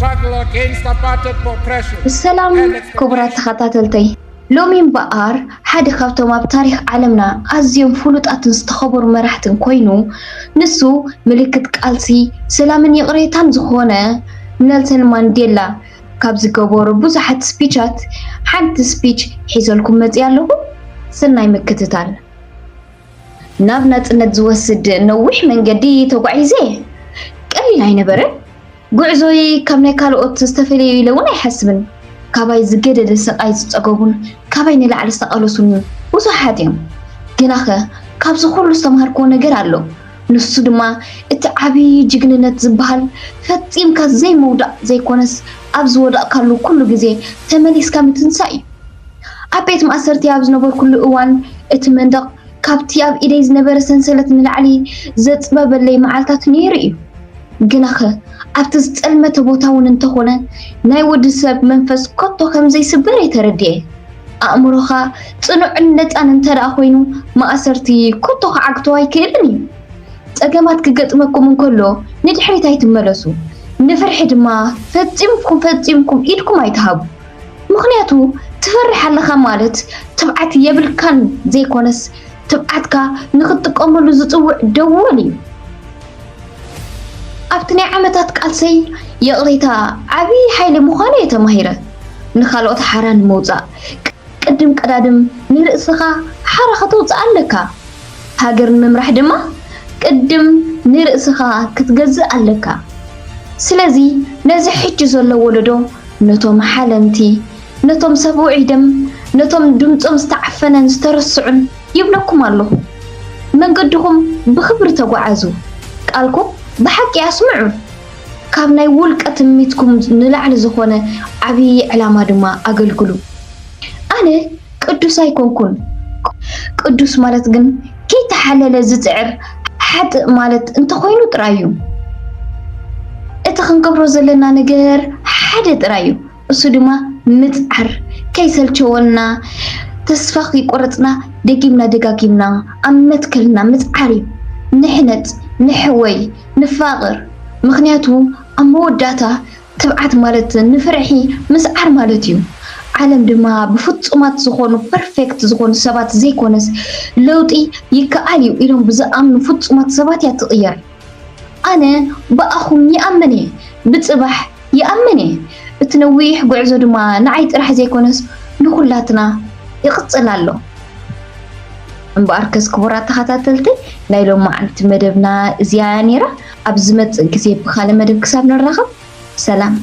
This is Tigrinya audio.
Struggle against apartheid oppression. ሰላም ክቡራት ተኸታተልተይ፣ ሎሚ እምበኣር ሓደ ካብቶም ኣብ ታሪኽ ዓለምና ኣዝዮም ፍሉጣትን ዝተኸበሩ መራሕትን ኮይኑ፣ ንሱ ምልክት ቃልሲ ሰላምን ይቕሬታን ዝኾነ ኔልሰን ማንዴላ ካብ ዝገበሩ ብዙሓት ስፒቻት ሓንቲ ስፒች ሒዘልኩም መፂኣ ኣለኹ። ሰናይ ምክትታል። ናብ ናጽነት ዝወስድ ነዊሕ መንገዲ ተጓዒዘ። ቀሊል ኣይነበረን። ጉዕዞይ ካብ ናይ ካልኦት ዝተፈለየ ኢለ እውን ኣይሓስብን። ካባይ ዝገደደ ስቓይ ዝጸገቡን ካባይ ንላዕሊ ዝተቓለሱን ብዙሓት እዮም። ግናኸ ካብዚ ኩሉ ዝተምሃርክዎ ነገር ኣሎ። ንሱ ድማ እቲ ዓቢ ጅግንነት ዝበሃል ፈጺምካ ዘይምውዳቕ ዘይኮነስ ኣብ ዝወደቕካሉ ኩሉ ግዜ ተመሊስካ ምትንሳእ እዩ። ኣብ ቤት ማእሰርቲ ኣብ ዝነበርኩሉ እዋን እቲ መንደቕ ካብቲ ኣብ ኢደይ ዝነበረ ሰንሰለት ንላዕሊ ዘጽበበለይ መዓልታት ነይሩ እዩ። ግናኸ ኣብቲ ዝጸልመተ ቦታ እውን እንተኾነ ናይ ወዲ ሰብ መንፈስ ኮቶ ከም ዘይስበር እየ ተረዲኤ። ኣእምሮኻ ጽኑዕን ነጻን እንተ ደኣ ኮይኑ ማእሰርቲ ኮቶ ክዓግቶ ኣይክእልን እዩ። ጸገማት ክገጥመኩም እንከሎ ንድሕሪት ኣይትመለሱ። ንፍርሒ ድማ ፈጺምኩም ፈጺምኩም ኢድኩም ኣይትሃቡ። ምኽንያቱ ትፈርሕ ኣለኻ ማለት ትብዓት የብልካን ዘይኮነስ ትብዓትካ ንኽትጥቀመሉ ዝጽውዕ ደወል እዩ። ኣብቲ ናይ ዓመታት ቃልሰይ ይቕሬታ ዓብዪ ሓይሊ ምዃኑ እየ ተማሂረ። ንኻልኦት ሓራ ንምውጻእ ቅድም ቀዳድም ንርእስኻ ሓራ ከተውጽእ ኣለካ። ሃገር ንምምራሕ ድማ ቅድም ንርእስኻ ክትገዝእ ኣለካ። ስለዚ ነዚ ሕጂ ዘሎ ወለዶ ነቶም ሓለምቲ፣ ነቶም ሰብ ውዒደም፣ ነቶም ድምጾም ዝተዓፈነን ዝተረስዑን ይብለኩም ኣለኹ። መንገድኹም ብኽብሪ ተጓዓዙ። ቃልኩም ብሓቂ ኣስምዑ። ካብ ናይ ውልቀ ትምኒትኩም ንላዕሊ ዝኾነ ዓብዪ ዕላማ ድማ ኣገልግሉ። ኣነ ቅዱስ ኣይኮንኩን። ቅዱስ ማለት ግን ከይተሓለለ ዝጽዕር ሓጥእ ማለት እንተኾይኑ ጥራይ እዩ። እቲ ክንገብሮ ዘለና ነገር ሓደ ጥራይ እዩ። እሱ ድማ ምጽዓር፣ ከይሰልቸወና፣ ተስፋ ከይቆረጽና ደጊምና ደጋጊምና ኣብ መትከልና ምጽዓር እዩ። ንሕነጽ፣ ንሕወይ፣ ንፋቐር። ምኽንያቱ ኣብ መወዳእታ ትብዓት ማለት ንፍርሒ ምስዓር ማለት እዩ። ዓለም ድማ ብፍጹማት ዝኾኑ ፐርፌክት ዝኾኑ ሰባት ዘይኮነስ ለውጢ ይከኣል እዩ ኢሎም ብዝኣምኑ ፍጹማት ሰባት እያ ትቕየር። ኣነ ብኣኹም ይኣምን እየ፣ ብጽባሕ ይኣምን እየ። እቲ ነዊሕ ጉዕዞ ድማ ንዓይ ጥራሕ ዘይኮነስ ንኹላትና ይቕጽል ኣሎ። እምበኣርከስ ክቡራት ተኸታተልቲ ናይ ሎማዓንቲ መደብና እዚኣ እያ ነይራ። ኣብ ዝመጽእ ግዜ ብኻልእ መደብ ክሳብ ንራኸብ ሰላም።